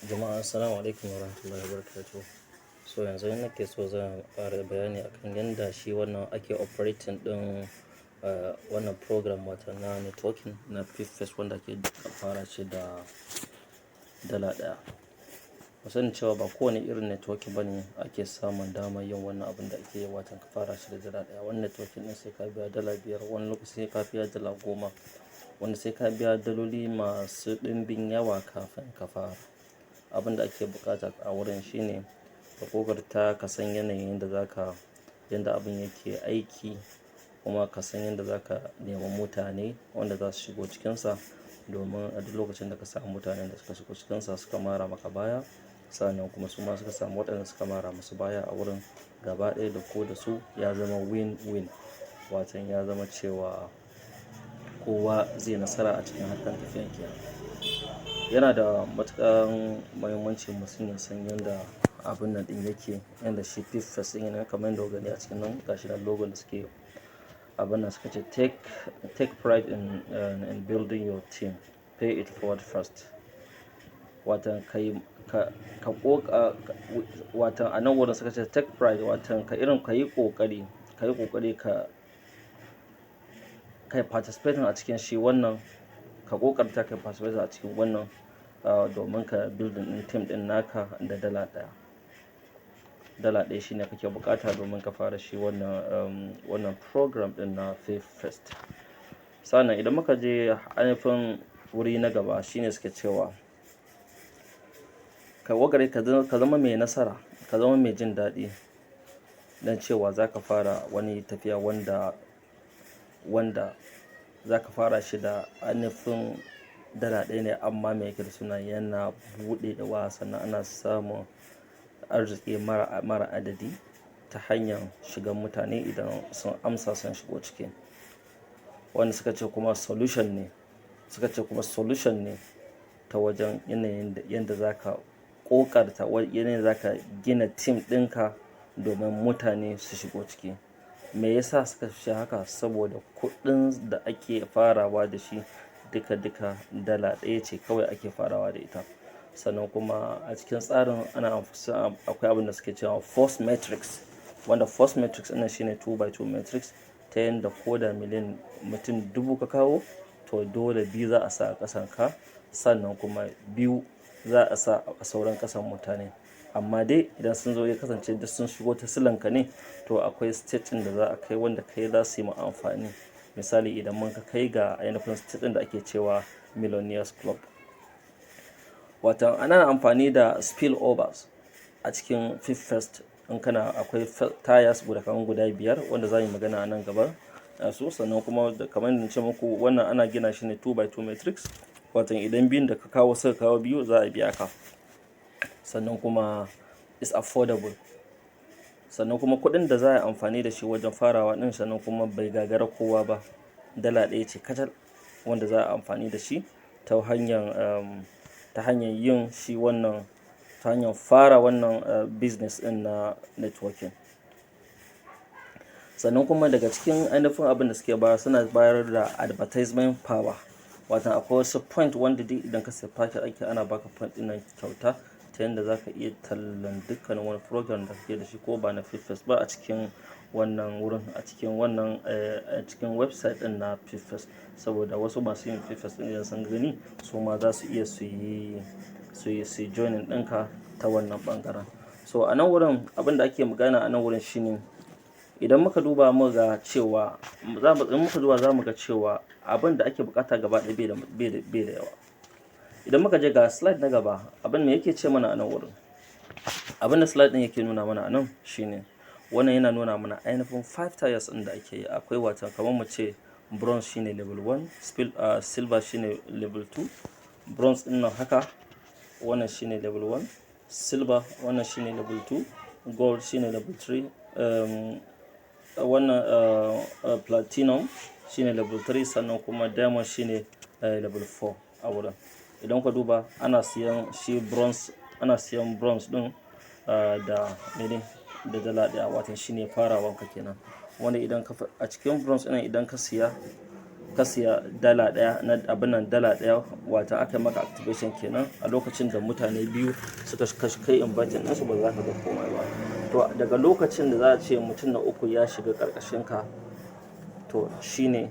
Jama'a, assalamu alaikum warahmatullahi wabarakatuh. So yanzu nake so zan ƙara bayani akan yanda shi wannan ake operating ɗin wannan program, wato na networking na PIPFest, wanda ake fara shi da $1. Mu sani cewa ba kowane irin networking bane ake samun damar yin wannan abun da ake yi, wato ka fara shi da $1. Wani networking ɗin sai ka biya $5, wani lokaci sai ka biya $10, wani sai ka biya daloli masu ɗimbin yawa kafin ka fara. Abin da ake buƙata a wurin shine ka ƙoƙarta ka san yanayin da zaka, yanda abun yake aiki, kuma ka san yadda zaka nemi mutane wanda za su shigo cikinsa, domin a duk lokacin da ka samu mutanen da suka shigo cikinsa suka mara maka baya, sannan kuma su ma suka samu waɗanda suka mara musu baya a wurin, gaba ɗaya da ku da su ya zama win-win. Watan ya zama cewa kowa zai nasara a cikin harkar tafiyan kenan. Yana da matuƙar muhimmanci mutum ya san yanda abun nan ɗin yake, yanda shi PIPFest ɗin yana, kamar yadda kuka gani a cikin nan, gashi nan logon da suke abun nan, suka ce, "Take pride in building your team, pay it forward first." Watan kai ka ƙoƙa, watan a nan wurin suka ce take pride, watan ka irin ka yi ƙoƙari ka yi participating a cikin shi wannan, ka ƙoƙarta ka yi participating a cikin wannan domin ka building ɗin team ɗin naka da $1. $1 shine kake buƙata domin ka fara shi wannan program ɗin na PIPFest. Sannan idan muka je ainihin wuri na gaba, shine suke cewa ka ƙoƙari ka zama mai nasara, ka zama mai jin daɗi don cewa za ka fara wani tafiya wanda za ka fara shi da ainihin $1 ne, amma me yake da suna, yana buɗewa, sannan ana samun arziki mara adadi ta hanyar shigan mutane idan sun amsa sun shigo ciki. Wanda suka ce kuma solution ne, suka ce kuma solution ne ta wajen yanayin yanda za ka ƙoƙarta, yanayin za ka gina team ɗinka domin mutane su shigo ciki. Me yasa suka ce haka? Saboda kuɗin da ake farawa da shi duka-duka $1 ce kawai ake farawa da ita. Sannan kuma a cikin tsarin ana akwai abin da suke cewa force matrix, wanda force matrix ɗinnan shine two by two matrix, ta yanda ko da miliyan mutum 1000 ka kawo, to dole biyu za a sa a ƙasan ka, sannan kuma biyu za a sa a sauran ƙasan mutane. Amma dai idan sun zo ya kasance duk sun shigo ta silanka ne, to akwai stage ɗin da za a kai wanda kai za su yi ma amfani. Misali, idan mun ka kai ga ainihin stage ɗin da ake cewa Millionaires Club. Watan ana amfani da spillovers a cikin PIPFest. In kana akwai tiers guda kaman guda biyar wanda za mu yi magana a nan gaba su. Sannan kuma kamar yadda na ce muku, wannan ana gina shi ne two by two matrix. Watan idan biyun da ka kawo suka kawo biyu, za a biya ka. Sannan kuma is affordable. Sannan kuma kuɗin da za a yi amfani da shi wajen farawa ɗin, sannan kuma bai gagara kowa ba. $1 ce kacal wanda za a yi amfani da shi ta hanyar yin shi wannan, ta hanyar fara wannan business ɗin na networking. Sannan kuma daga cikin ainihin abin da suke bayarwa, suna bayar da advertisement power. Watan akwai wasu point wanda duk idan ka siya package ake ana baka point ɗin nan kyauta, ta yanda za ka iya tallan dukkanin wani program da kake da shi, ko ba na PIPFest ba, a cikin wannan wurin, a cikin website ɗin na PIPFest. Saboda wasu masu yin PIPFest ɗin, idan sun gani, su ma za su iya su yi joining ɗinka ta wannan ɓangaren. So a nan wurin, abin da ake magana a nan wurin shine, idan muka duba muka ga cewa, in muka duba za mu ga cewa abin da ake buƙata gaba ɗaya bai da yawa. Idan muka je ga slide na gaba, abin me yake ce mana a nan wurin? Abin da slide ɗin yake nuna mana a nan shine wannan yana nuna mana ainihin five tiers ɗin da ake yi. Akwai, watan kamar mu ce bronze shine level one, silver shine level two. Bronze ɗin nan haka, wannan shine level one, silver wannan shine level two, gold shine level three, wannan platinum shine level three, sannan kuma diamond shine level four a wurin. Idan ka duba, ana siyan shi bronze, ana siyan bronze ɗin da mene? Da $1, watan shine farawan ka kenan. Wanda idan ka a cikin bronze ɗin idan ka siya Ka siya $1 na abun nan, $1, wato aka maka activation kenan. A lokacin da mutane biyu suka kai inviting ɗinsu, ba za ka ga komai ba. To, daga lokacin da za a ce mutum na uku ya shiga ƙarƙashin ka, to shine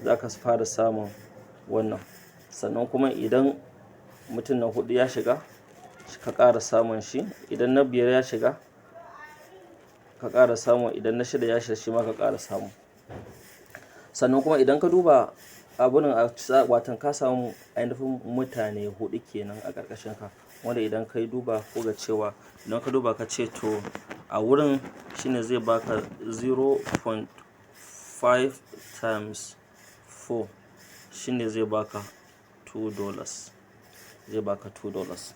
za ka fara samun wannan. Sannan kuma idan mutum na huɗu ya shiga, ka ƙara samun shi. Idan na biyar ya shiga, ka ƙara samu. Idan na shida ya shiga, shi ma ka ƙara samu. Sannan kuma idan ka duba abun, watan ka samu ainihin mutane huɗu kenan a ƙarƙashin ka, wanda idan ka yi duba ko ga cewa idan ka duba ka ce, to a wurin shine zai baka 0.5 times 4, shine zai baka $2, zai baka $2.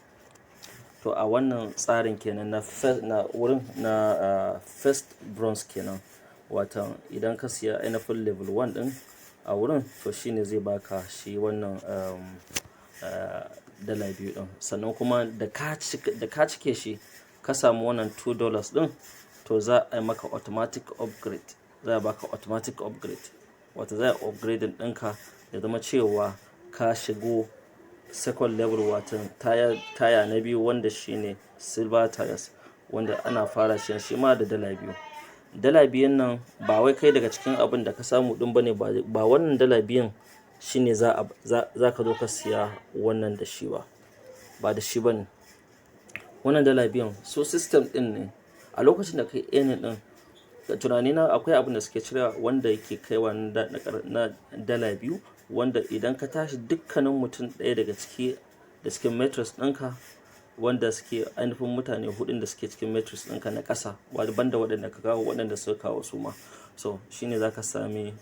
To, a wannan tsarin kenan na first, na wurin na first bronze kenan. Watan idan ka siya ainihin level 1 ɗin a wurin, to shine zai baka shi wannan $2 ɗin. Sannan kuma da ka cike shi, ka samu wannan $2 ɗin, to za a yi maka automatic upgrade, za a baka automatic upgrade. Wato za a upgrading ɗinka ya zama cewa ka shigo second level, wato tier na biyu, wanda shine silver tiers, wanda ana fara shi shi ma da $2. $2n nan ba wai kai daga cikin abin da ka samu ɗin bane ba. Wannan $2n shine za ka zo ka siya wannan da shi ba, ba da shi bane. Wannan $2n, so system ɗin ne a lokacin da kai earning ɗin, da tunanina akwai abin da suke cirewa wanda yake kaiwa na $2, wanda idan ka tashi dukkanin mutum ɗaya daga ciki da cikin matrix ɗinka, wanda suke ainihin mutane huɗun da suke cikin matrix ɗinka na ƙasa, banda waɗanda ka kawo, waɗanda suka kawo su ma. So shine za ka sami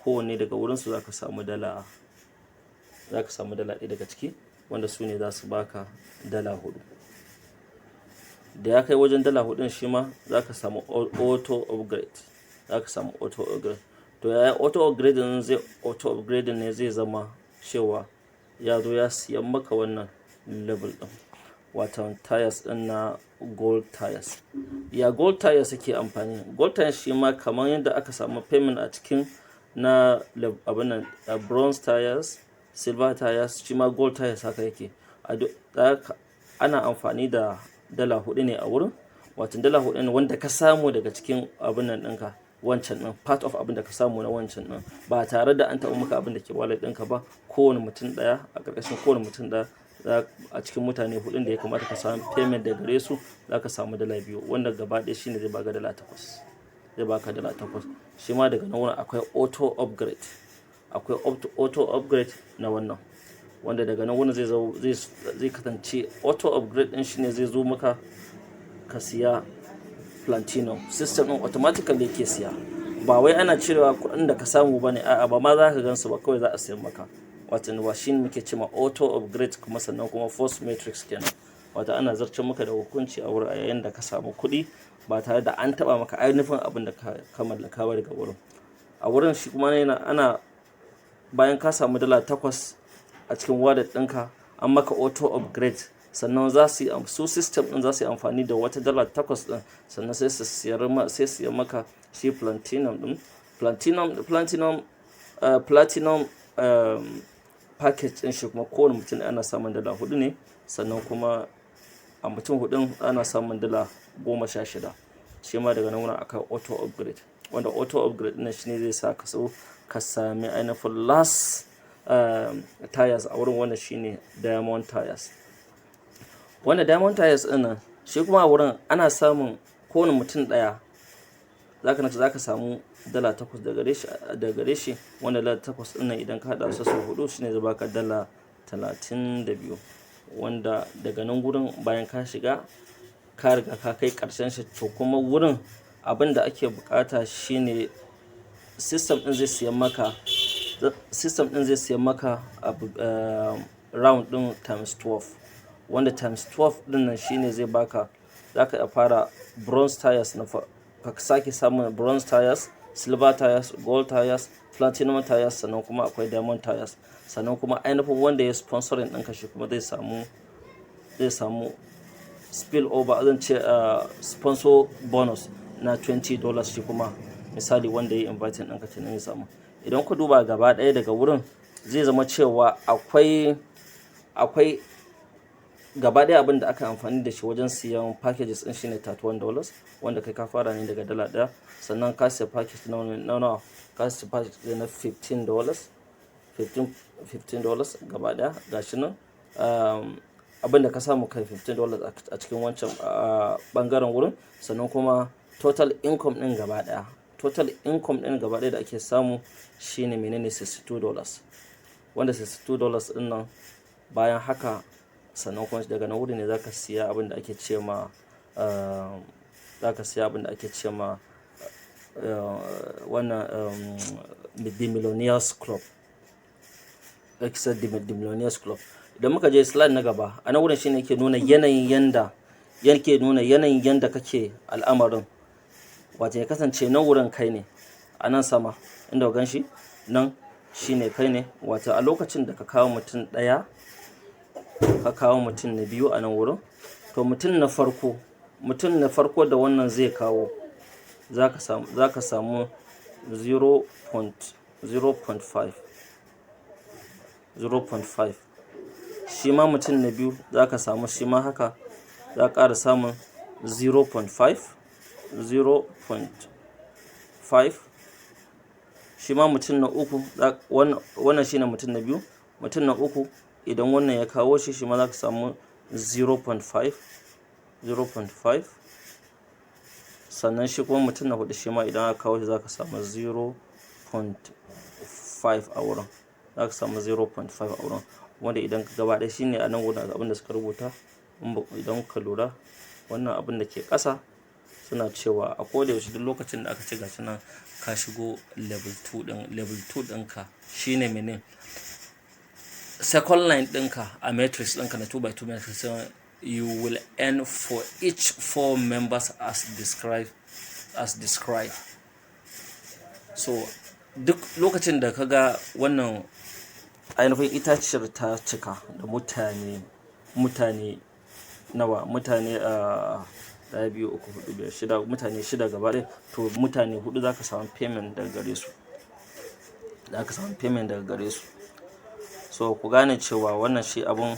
kowanne daga wurinsu, za ka samu $1 daga ciki, wanda su ne za su baka $4. Da ya kai wajen $4n, shi ma za ka samu auto upgrade, za ka samu auto upgrade. To, yaya auto upgrading zai auto upgrading ne? Zai zama cewa ya zo ya siyan maka wannan level ɗin, watan tiers ɗin na gold tiers. Ya gold tiers yake amfani? Gold tiers shi ma kamar yadda aka samu payment a cikin na abun nan, bronze tiers, silver tiers, shi ma gold tiers haka yake. Ana amfani da $4 ne a wurin. Watan $4 ne wanda ka samu daga cikin abun nan ɗinka, wancan ɗin, part of abin da ka samu na wancan ɗin, ba tare da an taɓa maka abin da ke wallet ɗinka ba. Kowane mutum ɗaya a ƙarƙashin kowane mutum ɗaya a cikin mutane huɗun da ya kamata ka samu payment daga gare su, za ka samu $2, wanda gaba ɗaya shine zai baka $8, zai baka $8. Shi ma daga nan wurin akwai auto upgrade, akwai auto upgrade na wannan, wanda daga nan wurin zai zo zai kasance auto upgrade ɗin shine zai zo maka ka siya platinum. System ɗin automatically yake siya, ba wai ana cirewa kuɗin da ka samu ba ne, a'a, ba ma za ka gansu ba, kawai za a siyan maka. Wato ba shi muke cewa auto upgrade kuma. Sannan kuma force matrix kenan, wato ana zartar maka da hukunci a wurin a yayin da ka samu kuɗi ba tare da an taɓa maka ainihin abin da ka mallaka ba daga wurin. A wurin shi kuma yana ana bayan ka samu $8 a cikin wallet ɗinka, an maka auto upgrade, sannan za su yi su system ɗin za su yi amfani da wata $8 ɗin, sannan sai su siyar ma, sai su siya maka shi platinum ɗin, platinum package ɗin. Shi kuma kowane mutum ana samun $4 ne, sannan kuma a mutum huɗun ana samun $16. Shi ma daga nan wurin aka auto upgrade, wanda auto upgrade ɗin shine zai sa ka so ka sami ainihin last tiers a wurin, wannan shine diamond tiers. Wanda diamond tiers ɗin nan shi kuma a wurin ana samun kowane mutum ɗaya zaka nace zaka samu $8 daga gare shi, wanda $8 ɗin nan idan ka haɗa su sau huɗu, shine zai baka $32, wanda daga nan gurin bayan ka shiga, ka riga ka kai ƙarshen shi. To, kuma wurin abin da ake buƙata shine system ɗin zai siyan maka abu round ɗin times 12, wanda times 12 ɗin nan shine zai baka zaka iya fara bronze tiers na ka sake samun bronze tiers, silver tiers, gold tiers, platinum tiers, sannan kuma akwai diamond tiers. Sannan kuma ainihin wanda ya sponsoring ɗinka, shi kuma zai samu spill over, zan ce sponsor bonus na $20. Shi kuma misali wanda ya inviting ɗinka kenan ya samu. Idan ku duba gaba ɗaya daga wurin, zai zama cewa akwai gaba ɗaya abin da aka amfani da shi wajen siyan packages ɗin shine $31, wanda kai ka fara ne daga $1. Sannan ka siya package na nawa? Ka siya package na $15, $15 gaba ɗaya. Gashi nan abin da ka samu kai $15 a cikin wancan ɓangaren wurin. Sannan kuma total income ɗin gaba ɗaya, total income ɗin gaba ɗaya da ake samu shine menene? $62, wanda $62 ɗin nan, bayan haka, sannan kuma daga nan wuri ne zaka siya abin da ake ce ma wannan The Millionaires Club. The Millionaires Club. Idan muka je slide na gaba, a nan wurin shine yake nuna yanayin yanda kake al'amarin. Wato ya kasance nan wurin kai ne a nan sama inda ka gan shi nan shine kai ne. Wato a lokacin da ka kawo mutum ɗaya, ka kawo mutum na biyu a nan wurin, to mutum na farko da wannan zai kawo, za ka samu 0.5, 0.5. Shi ma mutum na biyu za ka samu shi ma haka, za ka ƙara samun 0.5, 0.5. Shi ma mutum na uku, wannan shine mutum na biyu. Mutum na uku, idan wannan ya kawo shi, shi ma za ka samu 0.5, 0.5. Sannan shi kuma mutum na huɗu, shi ma idan aka kawo shi, za ka samu 0.5 a wurin. Za ka samu 0.5 a wurin, wanda idan gaba ɗaya shine a nan wurin abin da suka rubuta. Idan ka lura, wannan abin da ke ƙasa suna cewa a koda yaushe, duk lokacin da aka ce gashi nan ka shigo level 2 ɗin, level 2 ɗinka shine mene? Second line ɗinka a matrix ɗinka na 2 by 2 matrix, you will earn for each four members as described. So duk lokacin da ka ga wannan ainihin itaciyar ta cika da mutane, mutane nawa? Mutane a ɗaya, biyu, uku, huɗu, biyar, shida, mutane shida gaba ɗaya, to mutane huɗu za ka samu payment daga gare su, za ka samu payment daga gare su. So ku gane cewa wannan shi abun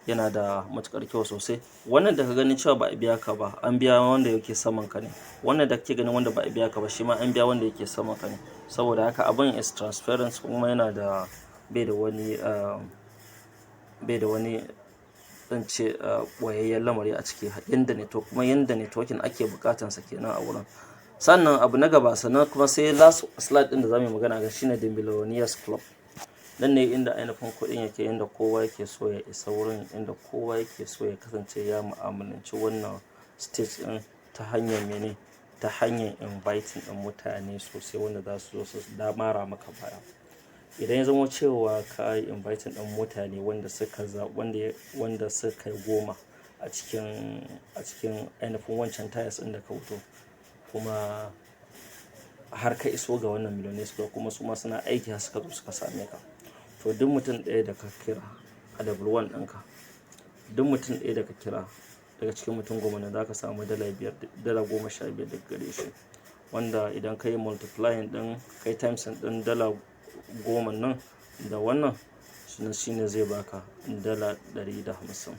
yana da matuƙar kyau sosai. Wannan da ka gani cewa ba a biya ka ba, an biya wanda yake saman ka ne. Wannan da kake ganin wanda ba a biya ka ba, shi ma an biya wanda yake saman ka ne. Saboda haka abun is transparent, kuma yana da bai da wani, zan ce, ɓoyayyen lamari a ciki. Yanda network kuma yanda networking ake buƙatansa kenan a wurin. Sannan abu na gaba, sannan kuma sai last slide ɗin da zamu yi magana akai shine The Millionaires Club. Nan ne inda ainihin kuɗin yake, inda kowa yake so ya isa wurin, inda kowa yake so ya kasance ya mu'amalanci wannan stage ɗin ta hanyar mene? Ta hanyar inviting ɗin mutane sosai wanda za su zo su mara maka baya. Idan ya zamo cewa ka yi inviting ɗin mutane wanda suka za wanda wanda suka kai 10 a cikin ainihin wancan tiers ɗin da ka wuto, kuma har ka iso ga wannan Millionaires Club, kuma su ma suna aiki har suka zo suka same ka, to duk mutum ɗaya da ka kira a level 1 ɗinka, duk mutum ɗaya da ka kira daga cikin mutum 10 nan, za ka samu $5, $15 daga gare shi. Wanda idan ka yi multiplying ɗin, kai times ɗin $10 nan da wannan shine zai baka $150.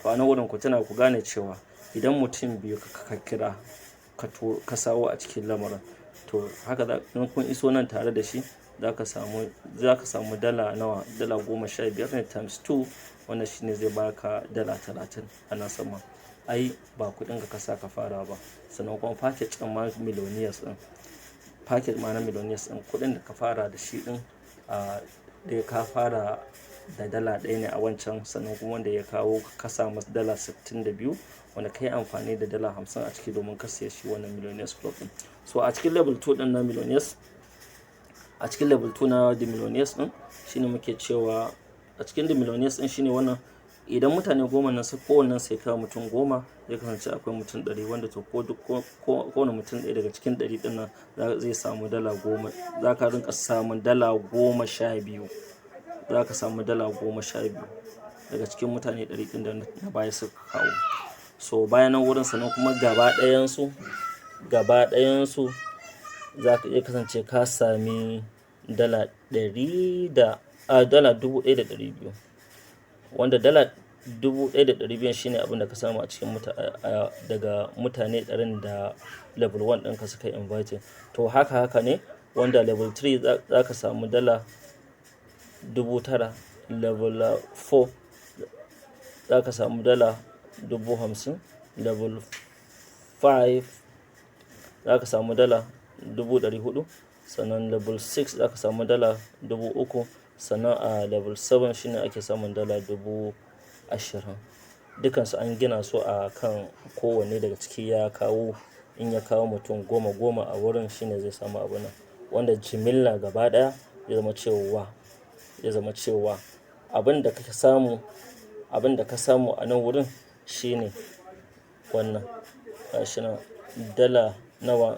To a nan wurin ku tuna, ku gane cewa idan mutum biyu ka kira, ka sawo a cikin lamarin, to haka za in kun iso nan tare da shi, za ka samu dala nawa? $15 ne times 2, wannan shine zai baka $30 a nan sama. Ai ba kuɗin ka sa ka fara ba. Sannan kuma package ɗin ma Millionaires ɗin, package ma na Millionaires ɗin, kuɗin da ka fara da shi ɗin, a dai ka fara da $1 ne a wancan. Sannan kuma wanda ya kawo ka sa masa $62, wanda ka yi amfani da $50 a ciki domin ka siya shi wannan Millionaires Club ɗin. So a cikin level 2 ɗin na Millionaires, a cikin level 2 na The Millionaires ɗin, shine muke cewa a cikin The Millionaires ɗin shine wannan: idan mutane 10 nan su kowannen sai kawo mutum 10, zai kasance akwai mutum 100, wanda to ko duk kowane mutum ɗaya daga cikin 100 ɗin nan zai samu $10, za ka rinƙa samun $12. Za ka samu $12 daga cikin mutane 100 ɗin da na baya suka kawo. So bayan nan wurin, sannan kuma gaba ɗayansu za ka iya kasance ka sami dala ɗari da a $1,200, wanda $1,200 shine abin da ka samu a cikin daga mutane 100 da level 1 ɗinka suka yi inviting. To haka haka ne, wanda level 3 za ka samu $9,000, level 4 za ka samu $50,000, level 5 za ka samu $400,000, sannan level 6 za ka samu $3,000, sannan a level 7 shine ake samun $20,000. Dukansu an gina su a kan kowanne daga ciki ya kawo, in ya kawo mutum goma goma a wurin, shine zai samu abun nan. Wanda jimilla gaba ɗaya ya zama cewa abin da ka samu a nan wurin shine wannan. Gashi nan dala nawa?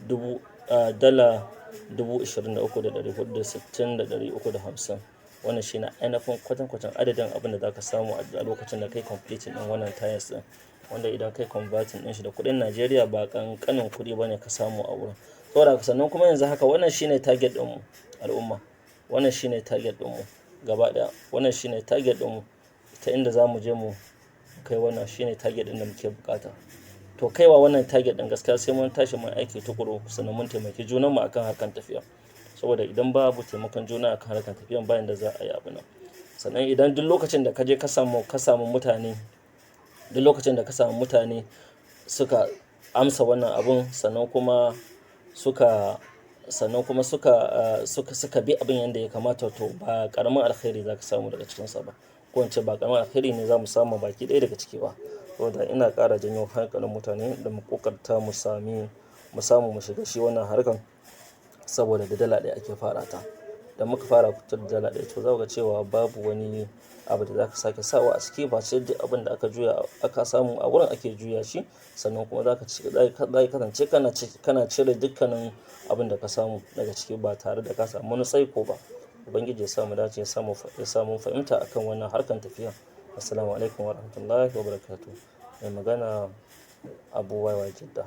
Dubu, $23,460,350. Wannan shine ainafin kwatankwacin adadin abin da za ka samu a lokacin da kai completing ɗin wannan tiers ɗin. Wanda idan kai converting ɗin shi da kuɗin Najeriya, ba ƙanƙanin kuɗi ba ne ka samu a wurin. Saboda haka, sannan kuma yanzu haka wannan shine target ɗinmu, al'umma. Wannan shine target ɗinmu gaba ɗaya. Wannan shine target ɗinmu ta inda za mu je mu kai, wannan shine target ɗin da muke buƙata. To kaiwa wannan target ɗin, gaskiya sai mun tashi mun aiki tuƙuru, sannan mun taimaki junanmu akan harkar tafiya. Saboda idan babu taimakon juna akan harkar tafiyan, ba yanda za a yi abu nan. Sannan idan duk lokacin da ka je ka samu mutane, duk lokacin da ka samu mutane suka amsa wannan abun, sannan kuma suka bi abin yanda ya kamata, to ba ƙaramin alkhairi za ka samu daga cikinsa ba. Ko in ce ba ƙaramin alkhairi ne za mu samu baki ɗaya daga ciki ba. Saboda ina ƙara janyo hankalin mutane da mu ƙoƙarta mu samu mu shiga shi wannan harkar, saboda da dala 1 ake fara ta. Da muka fara fitar da dala 1, to za ku ga cewa babu wani abu da za ka sake sawa a ciki face duk abin da aka juya aka samu a wurin ake juya shi. Sannan kuma za ka ci, za ka kasance kana cire dukkanin abin da ka samu daga ciki ba tare da ka samu wani tsaiko ba. Ubangiji ya sa mu dace, ya sa mu fahimta akan wannan harkar tafiya. Assalamualaikum warahmatullahi wabarakatuh. Mai magana Abu YY Jidda.